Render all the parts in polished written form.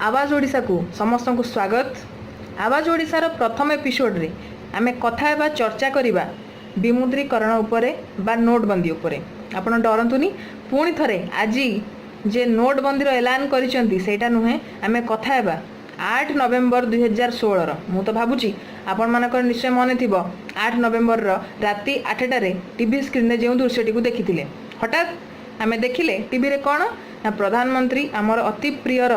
ଆବାଜ ଓଡ଼ିଶାକୁ ସମସ୍ତଙ୍କୁ ସ୍ୱାଗତ। ଆବାଜ ଓଡ଼ିଶାର ପ୍ରଥମ ଏପିସୋଡ଼ରେ ଆମେ କଥା ହେବା, ଚର୍ଚ୍ଚା କରିବା ବିମୁଦ୍ରୀକରଣ ଉପରେ ବା ନୋଟବନ୍ଦୀ ଉପରେ। ଆପଣ ଡରନ୍ତୁନି, ପୁଣି ଥରେ ଆଜି ଯେ ନୋଟବନ୍ଦୀର ଏଲାନ କରିଛନ୍ତି ସେଇଟା ନୁହେଁ। ଆମେ କଥା ହେବା 8 ନଭେମ୍ବର 2016ର। ମୁଁ ତ ଭାବୁଛି ଆପଣମାନଙ୍କର ନିଶ୍ଚୟ ମନେ ଥିବ, 8 ନଭେମ୍ବରର ରାତି 8ଟାରେ ଟିଭି ସ୍କ୍ରିନ୍ରେ ଯେଉଁ ଦୃଶ୍ୟଟିକୁ ଦେଖିଥିଲେ। ହଠାତ୍ ଆମେ ଦେଖିଲେ ଟିଭିରେ କ'ଣ ନା ପ୍ରଧାନମନ୍ତ୍ରୀ, ଆମର ଅତି ପ୍ରିୟର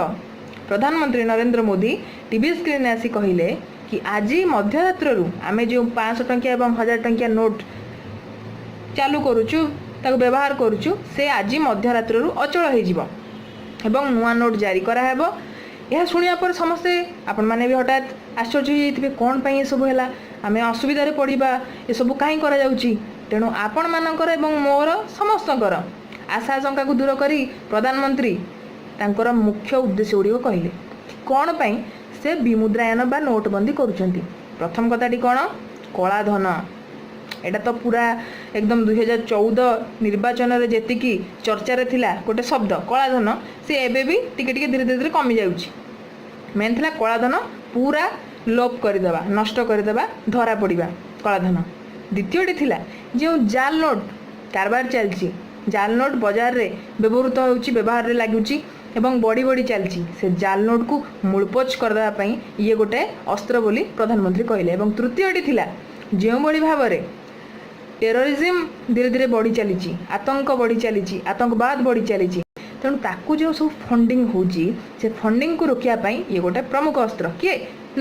ପ୍ରଧାନମନ୍ତ୍ରୀ ନରେନ୍ଦ୍ର ମୋଦି ଟିଭି ସ୍କ୍ରିନ୍ରେ ଆସି କହିଲେ କି ଆଜି ମଧ୍ୟରାତ୍ରରୁ ଆମେ ଯେଉଁ 500 ଟଙ୍କିଆ ଏବଂ 1000 ଟଙ୍କିଆ ନୋଟ୍ ଚାଲୁ କରୁଛୁ, ତାକୁ ବ୍ୟବହାର କରୁଛୁ, ସେ ଆଜି ମଧ୍ୟରାତ୍ରରୁ ଅଚଳ ହେଇଯିବ ଏବଂ ନୂଆ ନୋଟ୍ ଜାରି କରାହେବ। ଏହା ଶୁଣିବା ପରେ ସମସ୍ତେ, ଆପଣମାନେ ବି ହଠାତ୍ ଆଶ୍ଚର୍ଯ୍ୟ ହେଇଯାଇଥିବେ, କ'ଣ ପାଇଁ ଏସବୁ ହେଲା, ଆମେ ଅସୁବିଧାରେ ପଡ଼ିବା, ଏସବୁ କାହିଁ କରାଯାଉଛି? ତେଣୁ ଆପଣମାନଙ୍କର ଏବଂ ମୋର ସମସ୍ତଙ୍କର ଆଶା ଆଶଙ୍କାକୁ ଦୂର କରି ପ୍ରଧାନମନ୍ତ୍ରୀ ତାଙ୍କର ମୁଖ୍ୟ ଉଦ୍ଦେଶ୍ୟ ଗୁଡ଼ିକ କହିଲେ, କ'ଣ ପାଇଁ ସେ ବିମୁଦ୍ରାୟନ ବା ନୋଟବନ୍ଦୀ କରୁଛନ୍ତି। ପ୍ରଥମ କଥାଟି କ'ଣ? କଳାଧନ। ଏଇଟା ତ ପୁରା ଏକଦମ 2014 ନିର୍ବାଚନରେ ଯେତିକି ଚର୍ଚ୍ଚାରେ ଥିଲା ଗୋଟେ ଶବ୍ଦ କଳାଧନ, ସେ ଏବେ ବି ଟିକେ ଟିକେ ଧୀରେ ଧୀରେ ଧୀରେ କମିଯାଉଛି। ମେନ୍ ଥିଲା କଳାଧନ ପୁରା ଲୋପ କରିଦେବା, ନଷ୍ଟ କରିଦେବା, ଧରା ପଡ଼ିବା କଳାଧନ। ଦ୍ୱିତୀୟଟି ଥିଲା ଯେଉଁ ଜାଲ ନୋଟ୍ କାରବାର ଚାଲିଛି, ଜାଲ ନୋଟ୍ ବଜାରରେ ବ୍ୟବହୃତ ହେଉଛି, ବ୍ୟବହାରରେ ଲାଗୁଛି ଏବଂ ବଢ଼ି ବଢ଼ି ଚାଲିଛି, ସେ ଜାଲ ନୋଟ୍କୁ ମୂଳପୋଛ କରିଦେବା ପାଇଁ ଇଏ ଗୋଟେ ଅସ୍ତ୍ର ବୋଲି ପ୍ରଧାନମନ୍ତ୍ରୀ କହିଲେ। ଏବଂ ତୃତୀୟଟି ଥିଲା ଯେଉଁଭଳି ଭାବରେ ଟେରରିଜିମ୍ ଧୀରେ ଧୀରେ ବଢ଼ି ଚାଲିଛି, ଆତଙ୍କ ବଢ଼ି ଚାଲିଛି, ଆତଙ୍କବାଦ ବଢ଼ି ଚାଲିଛି, ତେଣୁ ତାକୁ ଯେଉଁ ସବୁ ଫଣ୍ଡିଂ ହେଉଛି, ସେ ଫଣ୍ଡିଂକୁ ରୋକିବା ପାଇଁ ଇଏ ଗୋଟେ ପ୍ରମୁଖ ଅସ୍ତ୍ର। କିଏ?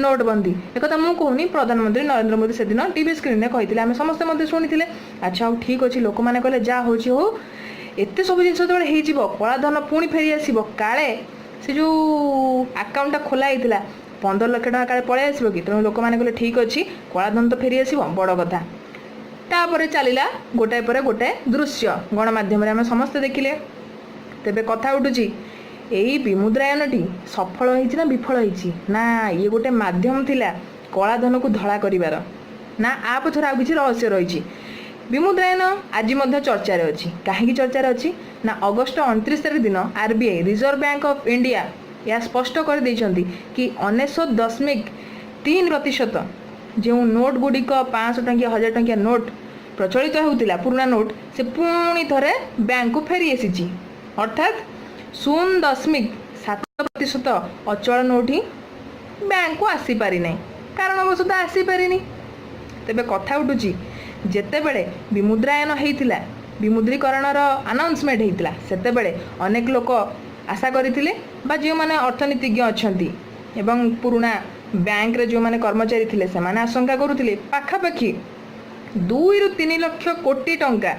ନୋଟବନ୍ଦୀ। ଏକଥା ମୁଁ କହୁନି, ପ୍ରଧାନମନ୍ତ୍ରୀ ନରେନ୍ଦ୍ର ମୋଦି ସେଦିନ ଟିଭି ସ୍କ୍ରିନ୍ରେ କହିଥିଲେ, ଆମେ ସମସ୍ତେ ମଧ୍ୟ ଶୁଣିଥିଲେ। ଆଚ୍ଛା, ହଉ, ଠିକ୍ ଅଛି। ଲୋକମାନେ କହିଲେ ଯାହା ହେଉଛି ହଉ, ଏତେ ସବୁ ଜିନିଷ ଯେତେବେଳେ ହେଇଯିବ, କଳାଧନ ପୁଣି ଫେରି ଆସିବ, କାଳେ ସେ ଯେଉଁ ଆକାଉଣ୍ଟଟା ଖୋଲା ହେଇଥିଲା 15 ଲକ୍ଷ ଟଙ୍କା କାଳେ ପଳେଇ ଆସିବ କି? ତେଣୁ ଲୋକମାନେ କହିଲେ ଠିକ୍ ଅଛି, କଳାଧନ ତ ଫେରି ଆସିବ, ବଡ଼ କଥା। ତାପରେ ଚାଲିଲା ଗୋଟାଏ ପରେ ଗୋଟାଏ ଦୃଶ୍ୟ ଗଣମାଧ୍ୟମରେ ଆମେ ସମସ୍ତେ ଦେଖିଲେ। ତେବେ କଥା ଉଠୁଛି, ଏଇ ବିମୁଦ୍ରାୟନଟି ସଫଳ ହେଇଛି ନା ବିଫଳ ହେଇଛି, ନା ଇଏ ଗୋଟେ ମାଧ୍ୟମ ଥିଲା କଳାଧନକୁ ଧଳା କରିବାର, ନା ଆ ପଛରେ ଆଉ କିଛି ରହସ୍ୟ ରହିଛି? ବିମୁଦ୍ରାୟନ ଆଜି ମଧ୍ୟ ଚର୍ଚ୍ଚାରେ ଅଛି। କାହିଁକି ଚର୍ଚ୍ଚାରେ ଅଛି ନା ଅଗଷ୍ଟ 29 ତାରିଖ ଦିନ RBI, reserve bank of India ଏହା ସ୍ପଷ୍ଟ କରିଦେଇଛନ୍ତି କି 99.3% ଯେଉଁ ନୋଟ୍ ଗୁଡ଼ିକ, 500 ଟଙ୍କିଆ, 1000 ଟଙ୍କିଆ ନୋଟ୍ ପ୍ରଚଳିତ ହେଉଥିଲା, ପୁରୁଣା ନୋଟ୍, ସେ ପୁଣି ଥରେ ବ୍ୟାଙ୍କକୁ ଫେରି ଆସିଛି। ଅର୍ଥାତ୍ 0.7% ଅଚଳ ନୋଟ୍ ହିଁ ବ୍ୟାଙ୍କକୁ ଆସିପାରିନାହିଁ, କାରଣବଶତଃ ଆସିପାରିନି। ତେବେ କଥା ଉଠୁଛି, ଯେତେବେଳେ ବିମୁଦ୍ରାୟନ ହେଇଥିଲା, ବିମୁଦ୍ରୀକରଣର ଆନାଉନ୍ସମେଣ୍ଟ ହେଇଥିଲା, ସେତେବେଳେ ଅନେକ ଲୋକ ଆଶା କରିଥିଲେ ବା ଯେଉଁମାନେ ଅର୍ଥନୀତିଜ୍ଞ ଅଛନ୍ତି ଏବଂ ପୁରୁଣା ବ୍ୟାଙ୍କରେ ଯେଉଁମାନେ କର୍ମଚାରୀ ଥିଲେ, ସେମାନେ ଆଶଙ୍କା କରୁଥିଲେ ପାଖାପାଖି 2ରୁ 3 ଲକ୍ଷ କୋଟି ଟଙ୍କା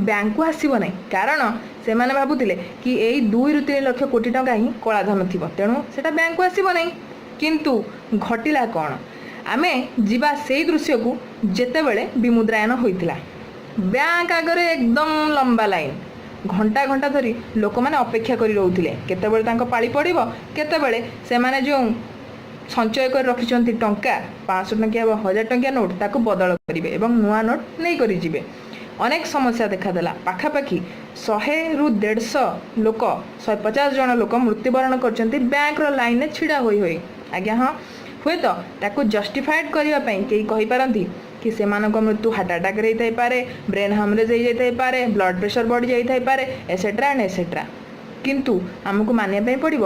ବ୍ୟାଙ୍କକୁ ଆସିବ ନାହିଁ। କାରଣ ସେମାନେ ଭାବୁଥିଲେ କି ଏଇ 2ରୁ 3 ଲକ୍ଷ କୋଟି ଟଙ୍କା ହିଁ କଳାଧନ ଥିବ, ତେଣୁ ସେଇଟା ବ୍ୟାଙ୍କକୁ ଆସିବ ନାହିଁ। କିନ୍ତୁ ଘଟିଲା କ'ଣ? ଆମେ ଯିବା ସେଇ ଦୃଶ୍ୟକୁ ଯେତେବେଳେ ବିମୁଦ୍ରାୟନ ହୋଇଥିଲା। ବ୍ୟାଙ୍କ ଆଗରେ ଏକଦମ ଲମ୍ବା ଲାଇନ୍, ଘଣ୍ଟା ଘଣ୍ଟା ଧରି ଲୋକମାନେ ଅପେକ୍ଷା କରି ରହୁଥିଲେ କେତେବେଳେ ତାଙ୍କ ପାଳି ପଡ଼ିବ, କେତେବେଳେ ସେମାନେ ଯେଉଁ ସଞ୍ଚୟ କରି ରଖିଛନ୍ତି ଟଙ୍କା, 500 ଟଙ୍କିଆ ବା 1000 ଟଙ୍କିଆ ନୋଟ୍, ତାକୁ ବଦଳ କରିବେ ଏବଂ ନୂଆ ନୋଟ୍ ନେଇକରି ଯିବେ। ଅନେକ ସମସ୍ୟା ଦେଖାଦେଲା। ପାଖାପାଖି 100ରୁ 150 ଲୋକ, 150 ଜଣ ଲୋକ ମୃତ୍ୟୁବରଣ କରିଛନ୍ତି ବ୍ୟାଙ୍କର ଲାଇନରେ ଛିଡ଼ା ହୋଇ ହୋଇ। ଆଜ୍ଞା ହଁ, ହୁଏତ ତାକୁ ଜଷ୍ଟିଫାଏଡ୍ କରିବା ପାଇଁ କେହି କହିପାରନ୍ତି କି ସେମାନଙ୍କ ମୃତ୍ୟୁ ହାର୍ଟ ଆଟାକ୍ରେ ହେଇଥାଇପାରେ, ବ୍ରେନ୍ ହାମରେଜ୍ ହେଇଯାଇଥାଇପାରେ, ବ୍ଲଡ଼ ପ୍ରେସର ବଢ଼ି ଯାଇଥାଇପାରେ, ଏସେଟ୍ରା ଆଣ୍ଡ ଏସେଟ୍ରା। କିନ୍ତୁ ଆମକୁ ମାନିବା ପାଇଁ ପଡ଼ିବ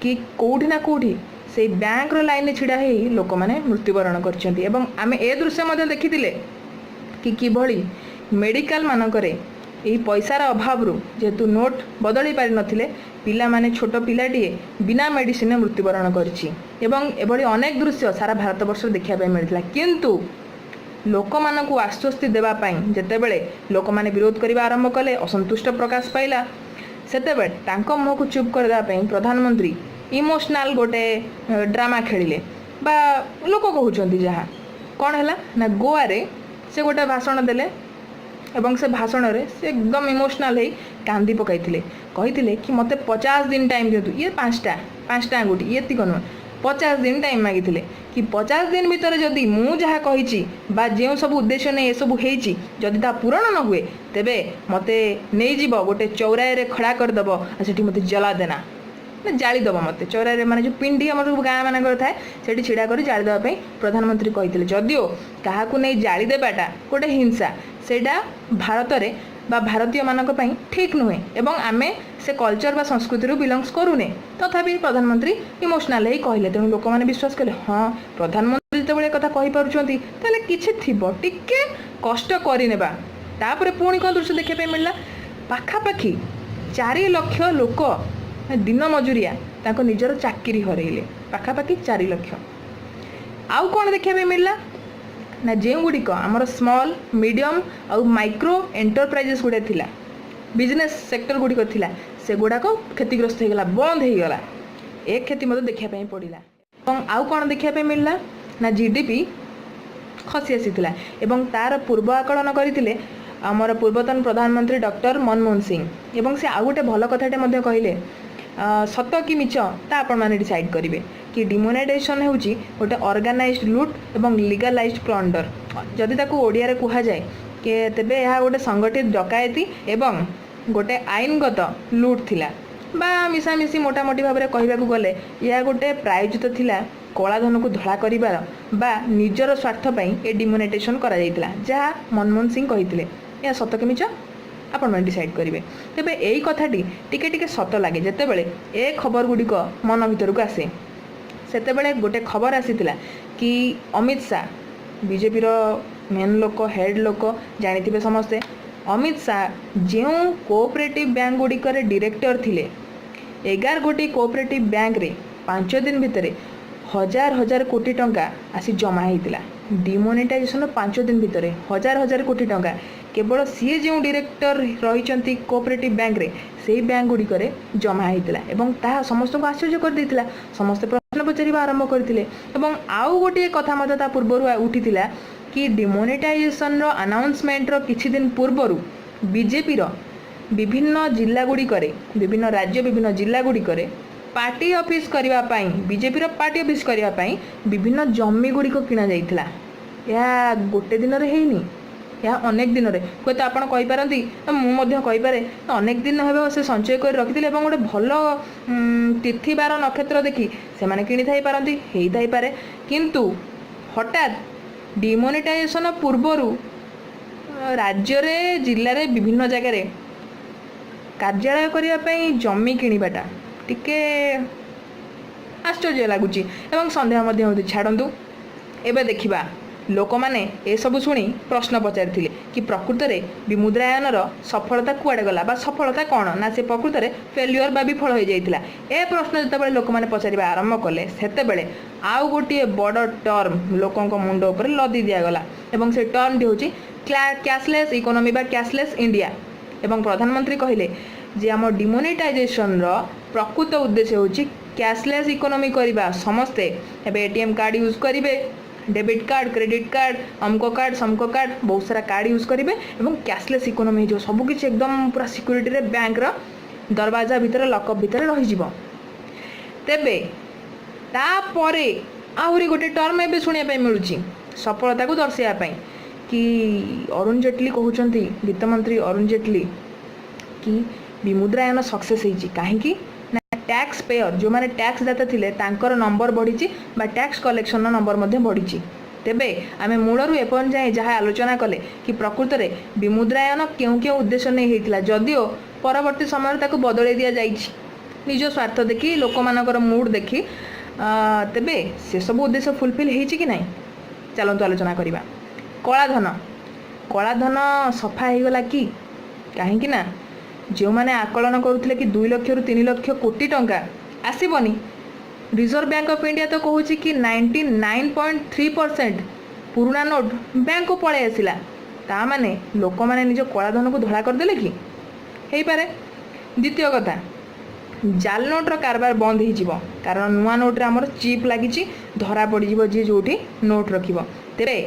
କି କେଉଁଠି ନା କେଉଁଠି ସେଇ ବ୍ୟାଙ୍କର ଲାଇନରେ ଛିଡ଼ା ହେଇ ଲୋକମାନେ ମୃତ୍ୟୁବରଣ କରିଛନ୍ତି। ଏବଂ ଆମେ ଏ ଦୃଶ୍ୟ ମଧ୍ୟ ଦେଖିଥିଲେ କି କିଭଳି ମେଡ଼ିକାଲ ମାନଙ୍କରେ ଏହି ପଇସାର ଅଭାବରୁ, ଯେହେତୁ ନୋଟ୍ ବଦଳେଇ ପାରିନଥିଲେ ପିଲାମାନେ, ଛୋଟ ପିଲାଟିଏ ବିନା ମେଡ଼ିସିନରେ ମୃତ୍ୟୁବରଣ କରିଛି। ଏବଂ ଏଭଳି ଅନେକ ଦୃଶ୍ୟ ସାରା ଭାରତବର୍ଷରେ ଦେଖିବା ପାଇଁ ମିଳିଥିଲା। କିନ୍ତୁ ଲୋକମାନଙ୍କୁ ଆଶ୍ୱସ୍ତି ଦେବା ପାଇଁ ଯେତେବେଳେ ଲୋକମାନେ ବିରୋଧ କରିବା ଆରମ୍ଭ କଲେ, ଅସନ୍ତୁଷ୍ଟ ପ୍ରକାଶ ପାଇଲା, ସେତେବେଳେ ତାଙ୍କ ମୁହଁକୁ ଚୁପ୍ କରିଦେବା ପାଇଁ ପ୍ରଧାନମନ୍ତ୍ରୀ ଇମୋସନାଲ ଗୋଟେ ଡ୍ରାମା ଖେଳିଲେ ବା ଲୋକ କହୁଛନ୍ତି ଯାହା। କ'ଣ ହେଲା ନା ଗୋଆରେ ସେ ଗୋଟେ ଭାଷଣ ଦେଲେ ଏବଂ ସେ ଭାଷଣରେ ସେ ଏକଦମ ଇମୋସନାଲ ହେଇ କାନ୍ଦି ପକାଇଥିଲେ। କହିଥିଲେ କି ମୋତେ 50 ଦିନ ଟାଇମ୍ ଦିଅନ୍ତୁ। ଇଏ ପାଞ୍ଚଟା ପାଞ୍ଚଟା ଆଙ୍ଗୁଠି, ଇଏ ଏତିକ ନୁହେଁ, 50 ଦିନ ଟାଇମ୍ ମାଗିଥିଲେ କି 50 ଦିନ ଭିତରେ ଯଦି ମୁଁ ଯାହା କହିଛି ବା ଯେଉଁ ସବୁ ଉଦ୍ଦେଶ୍ୟ ନେଇ ଏସବୁ ହେଇଛି, ଯଦି ତାହା ପୂରଣ ନ ହୁଏ, ତେବେ ମୋତେ ନେଇଯିବ, ଗୋଟେ ଚୌରାରେ ଖଡ଼ା କରିଦେବ ଆଉ ସେଠି ମୋତେ ଜଲା ଦେନା। ନା ଜାଳିଦେବ ମୋତେ ଚଉରାରେ, ମାନେ ଯେଉଁ ପିଣ୍ଡି ଆମର ସବୁ ଗାଁ ମାନଙ୍କରେ ଥାଏ, ସେଠି ଛିଡ଼ା କରି ଜାଳିଦେବା ପାଇଁ ପ୍ରଧାନମନ୍ତ୍ରୀ କହିଥିଲେ। ଯଦିଓ କାହାକୁ ନେଇ ଜାଳିଦେବାଟା ଗୋଟେ ହିଂସା, ସେଇଟା ଭାରତରେ ବା ଭାରତୀୟମାନଙ୍କ ପାଇଁ ଠିକ୍ ନୁହେଁ ଏବଂ ଆମେ ସେ କଲଚର ବା ସଂସ୍କୃତିରୁ ବିଲଙ୍ଗସ୍ କରୁନେ, ତଥାପି ପ୍ରଧାନମନ୍ତ୍ରୀ ଇମୋସନାଲ ହେଇ କହିଲେ। ତେଣୁ ଲୋକମାନେ ବିଶ୍ୱାସ କଲେ, ହଁ, ପ୍ରଧାନମନ୍ତ୍ରୀ ଯେତେବେଳେ କଥା କହିପାରୁଛନ୍ତି ତାହେଲେ କିଛି ଥିବ, ଟିକେ କଷ୍ଟ କରିନେବା। ତାପରେ ପୁଣି କ'ଣ ଦୃଶ୍ୟ ଦେଖିବା ପାଇଁ ମିଳିଲା? ପାଖାପାଖି 4 ଲକ୍ଷ ଲୋକ ଦିନ ମଜୁରିଆ ତାଙ୍କ ନିଜର ଚାକିରି ହରେଇଲେ, ପାଖାପାଖି 4 ଲକ୍ଷ। ଆଉ କ'ଣ ଦେଖିବା ପାଇଁ ମିଳିଲା ନା ଯେଉଁଗୁଡ଼ିକ ଆମର ସ୍ମଲ୍, ମିଡ଼ିୟମ୍ ଆଉ ମାଇକ୍ରୋ ଏଣ୍ଟରପ୍ରାଇଜେସ୍ ଗୁଡ଼ା ଥିଲା, ବିଜନେସ୍ ସେକ୍ଟର ଗୁଡ଼ିକ ଥିଲା, ସେଗୁଡ଼ାକ କ୍ଷତିଗ୍ରସ୍ତ ହେଇଗଲା, ବନ୍ଦ ହେଇଗଲା। ଏ କ୍ଷତି ମଧ୍ୟ ଦେଖିବା ପାଇଁ ପଡ଼ିଲା। ଏବଂ ଆଉ କ'ଣ ଦେଖିବା ପାଇଁ ମିଳିଲା ନା ଜିଡିପି ଖସି ଆସିଥିଲା ଏବଂ ତାର ପୂର୍ବ ଆକଳନ କରିଥିଲେ ଆମର ପୂର୍ବତନ ପ୍ରଧାନମନ୍ତ୍ରୀ ଡକ୍ଟର ମନମୋହନ ସିଂ। ଏବଂ ସେ ଆଉ ଗୋଟେ ଭଲ କଥାଟେ ମଧ୍ୟ କହିଲେ, ସତ କି ମିଛ ତା ଆପଣମାନେ ଡିସାଇଡ଼୍ କରିବେ, କି ଡିମୋନେଟାଇଜେସନ୍ ହେଉଛି ଗୋଟେ ଅର୍ଗାନାଇଜଡ ଲୁଟ୍ ଏବଂ ଲିଗାଲାଇଜଡ ପ୍ଲଣ୍ଡର। ଯଦି ତାକୁ ଓଡ଼ିଆରେ କୁହାଯାଏ କି ତେବେ ଏହା ଗୋଟେ ସଂଗଠିତ ଡକାୟତି ଏବଂ ଗୋଟେ ଆଇନଗତ ଲୁଟ୍ ଥିଲା ବା ମିଶାମିଶି ମୋଟାମୋଟି ଭାବରେ କହିବାକୁ ଗଲେ ଏହା ଗୋଟେ ପ୍ରାୟୋଜିତ ଥିଲା କଳାଧନକୁ ଧଳା କରିବାର ବା ନିଜର ସ୍ୱାର୍ଥ ପାଇଁ ଏ ଡିମୋନେଟାଇଜେସନ୍ କରାଯାଇଥିଲା, ଯାହା ମନମୋହନ ସିଂ କହିଥିଲେ। ଏହା ସତ କି ମିଛ ଆପଣମାନେ ଡିସାଇଡ଼୍ କରିବେ। ତେବେ ଏଇ କଥାଟି ଟିକେ ଟିକେ ସତ ଲାଗେ ଯେତେବେଳେ ଏ ଖବର ଗୁଡ଼ିକ ମନ ଭିତରକୁ ଆସେ। ସେତେବେଳେ ଗୋଟେ ଖବର ଆସିଥିଲା କି ଅମିତ ଶାହ, ବିଜେପିର ମେନ୍ ଲୋକ, ହେଡ଼୍ ଲୋକ, ଜାଣିଥିବେ ସମସ୍ତେ, ଅମିତ ଶାହ ଯେଉଁ କୋଅପରେଟିଭ୍ ବ୍ୟାଙ୍କ ଗୁଡ଼ିକରେ ଡିରେକ୍ଟର ଥିଲେ, 11 ଗୋଟି କୋଅପରେଟିଭ୍ ବ୍ୟାଙ୍କରେ 5 ଦିନ ଭିତରେ ହଜାର ହଜାର କୋଟି ଟଙ୍କା ଆସି ଜମା ହେଇଥିଲା। ଡିମୋନିଟାଇଜେସନ୍ 5 ଦିନ ଭିତରେ ହଜାର ହଜାର କୋଟି ଟଙ୍କା କେବଳ ସିଏ ଯେଉଁ ଡିରେକ୍ଟର ରହିଛନ୍ତି କୋଅପରେଟିଭ୍ ବ୍ୟାଙ୍କରେ, ସେଇ ବ୍ୟାଙ୍କ ଗୁଡ଼ିକରେ ଜମା ହେଇଥିଲା ଏବଂ ତାହା ସମସ୍ତଙ୍କୁ ଆଶ୍ଚର୍ଯ୍ୟ କରିଦେଇଥିଲା। ସମସ୍ତେ ପ୍ରଶ୍ନ ପଚାରିବା ଆରମ୍ଭ କରିଥିଲେ। ଏବଂ ଆଉ ଗୋଟିଏ କଥା ମଧ୍ୟ ତା ପୂର୍ବରୁ ଉଠିଥିଲା କି ଡିମୋନିଟାଇଜେସନର ଆନାଉନ୍ସମେଣ୍ଟର କିଛି ଦିନ ପୂର୍ବରୁ ବିଜେପିର ବିଭିନ୍ନ ଜିଲ୍ଲା ଗୁଡ଼ିକରେ, ବିଭିନ୍ନ ରାଜ୍ୟ ବିଭିନ୍ନ ଜିଲ୍ଲା ଗୁଡ଼ିକରେ ପାର୍ଟି ଅଫିସ୍ କରିବା ପାଇଁ, ବିଜେପିର ପାର୍ଟି ଅଫିସ୍ କରିବା ପାଇଁ ବିଭିନ୍ନ ଜମି ଗୁଡ଼ିକ କିଣା ଯାଇଥିଲା। ଏହା ଗୋଟେ ଦିନରେ ହେଇନି, ଏହା ଅନେକ ଦିନରେ। ହୁଏତ ଆପଣ କହିପାରନ୍ତି, ମୁଁ ମଧ୍ୟ କହିପାରେ, ଅନେକ ଦିନ ହେବ ସେ ସଞ୍ଚୟ କରି ରଖିଥିଲେ ଏବଂ ଗୋଟେ ଭଲ ତିଥି, ବାର, ନକ୍ଷତ୍ର ଦେଖି ସେମାନେ କିଣିଥାଇ ପାରନ୍ତି, ହେଇଥାଇପାରେ। କିନ୍ତୁ ହଠାତ୍ ଡିମୋନିଟାଇଜେସନ ପୂର୍ବରୁ ରାଜ୍ୟରେ, ଜିଲ୍ଲାରେ, ବିଭିନ୍ନ ଜାଗାରେ କାର୍ଯ୍ୟାଳୟ କରିବା ପାଇଁ ଜମି କିଣିବାଟା ଟିକେ ଆଶ୍ଚର୍ଯ୍ୟ ଲାଗୁଛି ଏବଂ ସନ୍ଦେହ ମଧ୍ୟ ହେଉଛି। ଛାଡ଼ନ୍ତୁ, ଏବେ ଦେଖିବା। ଲୋକମାନେ ଏସବୁ ଶୁଣି ପ୍ରଶ୍ନ ପଚାରିଥିଲେ କି ପ୍ରକୃତରେ ବିମୁଦ୍ରାୟନର ସଫଳତା କୁଆଡ଼େ ଗଲା ବା ସଫଳତା କ'ଣ ନା ସେ ପ୍ରକୃତରେ ଫେଲ୍ୟୁଅର ବା ବିଫଳ ହୋଇଯାଇଥିଲା? ଏ ପ୍ରଶ୍ନ ଯେତେବେଳେ ଲୋକମାନେ ପଚାରିବା ଆରମ୍ଭ କଲେ, ସେତେବେଳେ ଆଉ ଗୋଟିଏ ବଡ଼ ଟର୍ମ ଲୋକଙ୍କ ମୁଣ୍ଡ ଉପରେ ଲଦି ଦିଆଗଲା ଏବଂ ସେ ଟର୍ମଟି ହେଉଛି କ୍ୟାସଲେସ୍ ଇକୋନୋମି ବା କ୍ୟାସଲେସ୍ ଇଣ୍ଡିଆ। ଏବଂ ପ୍ରଧାନମନ୍ତ୍ରୀ କହିଲେ ଯେ ଆମ ଡିମୋନିଟାଇଜେସନର ପ୍ରକୃତ ଉଦ୍ଦେଶ୍ୟ ହେଉଛି କ୍ୟାସଲେସ୍ ଇକୋନୋମି କରିବା। ସମସ୍ତେ ଏବେ ଏଟିଏମ୍ କାର୍ଡ଼ ୟୁଜ୍ କରିବେ, ଡେବିଟ୍ କାର୍ଡ଼, କ୍ରେଡ଼ିଟ୍ କାର୍ଡ଼, ଅମକ କାର୍ଡ଼, ସମକ କାର୍ଡ଼, ବହୁତ ସାରା କାର୍ଡ଼ ୟୁଜ୍ କରିବେ ଏବଂ କ୍ୟାସଲେସ୍ ଇକୋନୋମି ହେଇଯିବ। ସବୁକିଛି ଏକଦମ ପୁରା ସିକ୍ୟୁରିଟିରେ ବ୍ୟାଙ୍କର ଦରବାଜା ଭିତରେ, ଲକଅପ୍ ଭିତରେ ରହିଯିବ। ତେବେ ତାପରେ ଆହୁରି ଗୋଟେ ଟର୍ମ ଏବେ ଶୁଣିବା ପାଇଁ ମିଳୁଛି ସଫଳତାକୁ ଦର୍ଶାଇବା ପାଇଁ କି ଅରୁଣ ଜେଟଲୀ କହୁଛନ୍ତି, ବିତ୍ତମନ୍ତ୍ରୀ ଅରୁଣ ଜେଟଲୀ, କି ବିମୁଦ୍ରାୟନ ସକ୍ସେସ୍ ହେଇଛି। କାହିଁକି ନା ଟ୍ୟାକ୍ସ ପେୟର, ଯେଉଁମାନେ ଟ୍ୟାକ୍ସ ଦାତା ଥିଲେ, ତାଙ୍କର ନମ୍ବର ବଢ଼ିଛି ବା ଟ୍ୟାକ୍ସ କଲେକ୍ସନର ନମ୍ବର ମଧ୍ୟ ବଢ଼ିଛି। ତେବେ ଆମେ ମୂଳରୁ ଏପର୍ଯ୍ୟନ୍ତ ଯାଏଁ ଯାହା ଆଲୋଚନା କଲେ କି ପ୍ରକୃତରେ ବିମୁଦ୍ରାୟନ କେଉଁ କେଉଁ ଉଦ୍ଦେଶ୍ୟ ନେଇ ହେଇଥିଲା, ଯଦିଓ ପରବର୍ତ୍ତୀ ସମୟରେ ତାକୁ ବଦଳେଇ ଦିଆଯାଇଛି ନିଜ ସ୍ୱାର୍ଥ ଦେଖି, ଲୋକମାନଙ୍କର ମୁଡ୍ ଦେଖି, ତେବେ ସେସବୁ ଉଦ୍ଦେଶ୍ୟ ଫୁଲଫିଲ୍ ହେଇଛି କି ନାହିଁ, ଚାଲନ୍ତୁ ଆଲୋଚନା କରିବା। କଳାଧନ, କଳାଧନ ସଫା ହେଇଗଲା କି? କାହିଁକି ନା ଯେଉଁମାନେ ଆକଳନ କରୁଥିଲେ କି 2 ଲକ୍ଷରୁ 3 ଲକ୍ଷ କୋଟି ଟଙ୍କା ଆସିବନି, ରିଜର୍ଭ ବ୍ୟାଙ୍କ ଅଫ୍ ଇଣ୍ଡିଆ ତ କହୁଛି କି 99.3% ପୁରୁଣା ନୋଟ୍ ବ୍ୟାଙ୍କକୁ ପଳେଇ ଆସିଲା। ତା ମାନେ ଲୋକମାନେ ନିଜ କଳାଧନକୁ ଧଳା କରିଦେଲେ କି? ହେଇପାରେ। ଦ୍ୱିତୀୟ କଥା, ଜାଲ ନୋଟ୍ର କାରବାର ବନ୍ଦ ହେଇଯିବ, କାରଣ ନୂଆ ନୋଟ୍ରେ ଆମର ଚିପ୍ ଲାଗିଛି, ଧରା ପଡ଼ିଯିବ ଯିଏ ଯେଉଁଠି ନୋଟ୍ ରଖିବ। ତେବେ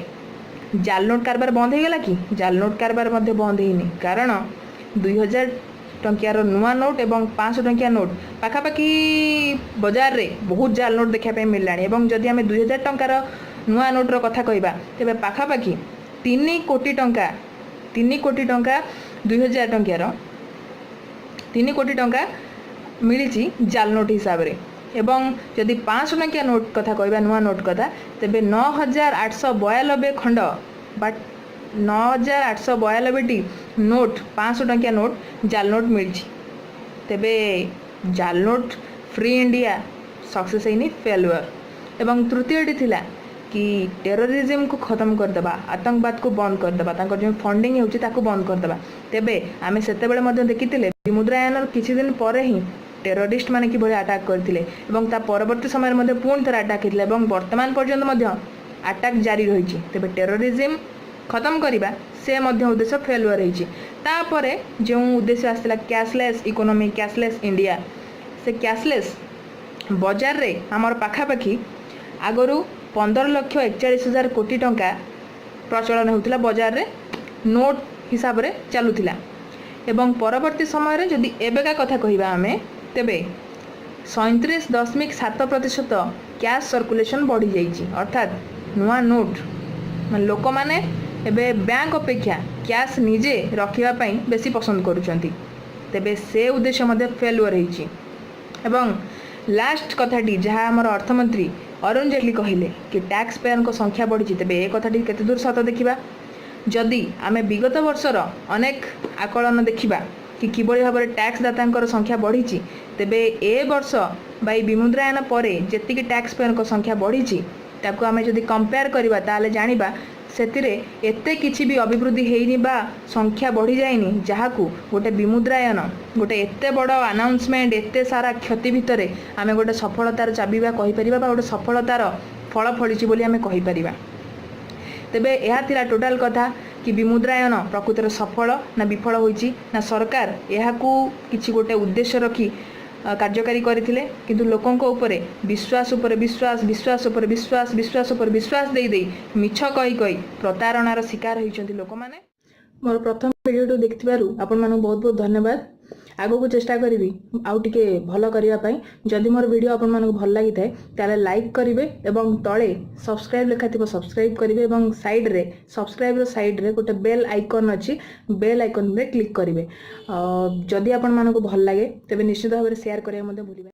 ଜାଲ ନୋଟ୍ କାରବାର ବନ୍ଦ ହେଇଗଲା କି? ଜାଲ ନୋଟ୍ କାରବାର ମଧ୍ୟ ବନ୍ଦ ହେଇନି, କାରଣ 2000 ଟଙ୍କିଆର ନୂଆ ନୋଟ୍ ଏବଂ 500 ଟଙ୍କିଆ ନୋଟ୍ ପାଖାପାଖି ବଜାରରେ ବହୁତ ଜାଲ ନୋଟ୍ ଦେଖିବା ପାଇଁ ମିଳିଲାଣି। ଏବଂ ଯଦି ଆମେ 2000 ଟଙ୍କାର ନୂଆ ନୋଟ୍ର କଥା କହିବା, ତେବେ ପାଖାପାଖି 3 କୋଟି ଟଙ୍କା, 3 କୋଟି ଟଙ୍କା, 2000 ଟଙ୍କିଆର 3 କୋଟି ଟଙ୍କା ମିଳିଛି ଜାଲ ନୋଟ୍ ହିସାବରେ। ଏବଂ ଯଦି 500 ଟଙ୍କିଆ ନୋଟ୍ କଥା କହିବା, ନୂଆ ନୋଟ୍ କଥା, ତେବେ 9892 ଖଣ୍ଡ ବା 9892ଟି ନୋଟ୍, 500 ଟଙ୍କିଆ ନୋଟ୍, ଜାଲ ନୋଟ୍ ମିଳିଛି। ତେବେ ଜାଲ ନୋଟ୍ ଫ୍ରି ଇଣ୍ଡିଆ ସକ୍ସେସ୍ ହେଇନି, ଫେଲୁଅର୍। ଏବଂ ତୃତୀୟଟି ଥିଲା କି ଟେରୋରିଜିମକୁ ଖତମ କରିଦେବା, ଆତଙ୍କବାଦକୁ ବନ୍ଦ କରିଦେବା, ତାଙ୍କର ଯେଉଁ ଫଣ୍ଡିଂ ହେଉଛି ତାକୁ ବନ୍ଦ କରିଦେବା। ତେବେ ଆମେ ସେତେବେଳେ ମଧ୍ୟ ଦେଖିଥିଲେ, ବିମୁଦ୍ରାୟନର କିଛି ଦିନ ପରେ ହିଁ ଟେରୋରିଷ୍ଟ ମାନେ କିଭଳି ଆଟାକ୍ କରିଥିଲେ ଏବଂ ତା ପରବର୍ତ୍ତୀ ସମୟରେ ମଧ୍ୟ ପୁଣି ଥରେ ଆଟାକ୍ ହେଇଥିଲା ଏବଂ ବର୍ତ୍ତମାନ ପର୍ଯ୍ୟନ୍ତ ମଧ୍ୟ ଆଟାକ୍ ଜାରି ରହିଛି। ତେବେ ଟେରୋରିଜିମ୍ ଖତମ କରିବା, ସେ ମଧ୍ୟ ଉଦ୍ଦେଶ୍ୟ ଫେଲୁଅର୍ ହେଇଛି। ତାପରେ ଯେଉଁ ଉଦ୍ଦେଶ୍ୟ ଆସିଥିଲା, କ୍ୟାସଲେସ୍ ଇକୋନୋମି, କ୍ୟାସଲେସ୍ ଇଣ୍ଡିଆ, ସେ କ୍ୟାସଲେସ୍ ବଜାରରେ ଆମର ପାଖାପାଖି ଆଗରୁ 15,41,000 କୋଟି ଟଙ୍କା ପ୍ରଚଳନ ହେଉଥିଲା, ବଜାରରେ ନୋଟ୍ ହିସାବରେ ଚାଲୁଥିଲା ଏବଂ ପରବର୍ତ୍ତୀ ସମୟରେ ଯଦି ଏବେକା କଥା କହିବା ଆମେ, ତେବେ 37.7% କ୍ୟାସ୍ ସର୍କୁଲେସନ୍ ବଢ଼ିଯାଇଛି। ଅର୍ଥାତ୍ ନୂଆ ନୋଟ୍ ମାନେ ଲୋକମାନେ ଏବେ ବ୍ୟାଙ୍କ ଅପେକ୍ଷା କ୍ୟାସ୍ ନିଜେ ରଖିବା ପାଇଁ ବେଶୀ ପସନ୍ଦ କରୁଛନ୍ତି। ତେବେ ସେ ଉଦ୍ଦେଶ୍ୟ ମଧ୍ୟ ଫେଲୁଅର୍ ହେଇଛି। ଏବଂ ଲାଷ୍ଟ କଥାଟି, ଯାହା ଆମର ଅର୍ଥମନ୍ତ୍ରୀ ଅରୁଣ ଜେଟଲୀ କହିଲେ କି ଟ୍ୟାକ୍ସ ପେୟରଙ୍କ ସଂଖ୍ୟା ବଢ଼ିଛି, ତେବେ ଏ କଥାଟି କେତେ ଦୂର ସତ ଦେଖିବା। ଯଦି ଆମେ ବିଗତ ବର୍ଷର ଅନେକ ଆକଳନ ଦେଖିବା କି କିଭଳି ଭାବରେ ଟ୍ୟାକ୍ସ ଦାତାଙ୍କର ସଂଖ୍ୟା ବଢ଼ିଛି, ତେବେ ଏ ବର୍ଷ ବା ଏଇ ବିମୁଦ୍ରାୟନ ପରେ ଯେତିକି ଟ୍ୟାକ୍ସ ପେୟରଙ୍କ ସଂଖ୍ୟା ବଢ଼ିଛି, ତାକୁ ଆମେ ଯଦି କମ୍ପେୟାର କରିବା, ତାହେଲେ ଜାଣିବା ସେଥିରେ ଏତେ କିଛି ବି ଅଭିବୃଦ୍ଧି ହେଇନି ବା ସଂଖ୍ୟା ବଢ଼ିଯାଇନି, ଯାହାକୁ ଗୋଟେ ବିମୁଦ୍ରାୟନ, ଗୋଟେ ଏତେ ବଡ଼ ଆନାଉନ୍ସମେଣ୍ଟ, ଏତେ ସାରା କ୍ଷତି ଭିତରେ ଆମେ ଗୋଟେ ସଫଳତାର ଚାବି ବା କହିପାରିବା ବା ଗୋଟେ ସଫଳତାର ଫଳ ଫଳିଛି ବୋଲି ଆମେ କହିପାରିବା। ତେବେ ଏହା ଥିଲା ଟୋଟାଲ କଥା କି ବିମୁଦ୍ରାୟନ ପ୍ରକୃତରେ ସଫଳ ନା ବିଫଳ ହୋଇଛି, ନା ସରକାର ଏହାକୁ କିଛି ଗୋଟେ ଉଦ୍ଦେଶ୍ୟ ରଖି କାର୍ଯ୍ୟକାରୀ କରିଥିଲେ, କିନ୍ତୁ ଲୋକଙ୍କ ଉପରେ ବିଶ୍ୱାସ ଉପରେ ବିଶ୍ୱାସ, ବିଶ୍ୱାସ ଉପରେ ବିଶ୍ୱାସ, ବିଶ୍ୱାସ ଉପରେ ବିଶ୍ୱାସ ଦେଇ ଦେଇ, ମିଛ କହି କହି ପ୍ରତାରଣାର ଶିକାର ହୋଇଛନ୍ତି ଲୋକମାନେ। ମୋର ପ୍ରଥମ ଭିଡ଼ିଓଟି ଦେଖିଥିବାରୁ ଆପଣମାନଙ୍କୁ ବହୁତ ବହୁତ ଧନ୍ୟବାଦ। ଆଗକୁ ଚେଷ୍ଟା କରିବି ଆଉ ଟିକେ ଭଲ କରିବା ପାଇଁ। ଯଦି ମୋର ଭିଡ଼ିଓ ଆପଣମାନଙ୍କୁ ଭଲ ଲାଗିଥାଏ, ତାହେଲେ ଲାଇକ୍ କରିବେ ଏବଂ ତଳେ ସବସ୍କ୍ରାଇବ୍ ଲେଖାଥିବ, ସବସ୍କ୍ରାଇବ୍ କରିବେ ଏବଂ ସାଇଡ଼୍ରେ, ସବସ୍କ୍ରାଇବ୍ର ସାଇଡ଼୍ରେ ଗୋଟେ ବେଲ୍ ଆଇକନ୍ ଅଛି, ବେଲ୍ ଆଇକନ୍ରେ କ୍ଲିକ୍ କରିବେ। ଯଦି ଆପଣମାନଙ୍କୁ ଭଲ ଲାଗେ, ତେବେ ନିଶ୍ଚିତ ଭାବରେ ସେୟାର କରିବାକୁ ମଧ୍ୟ ଭୁଲିବେ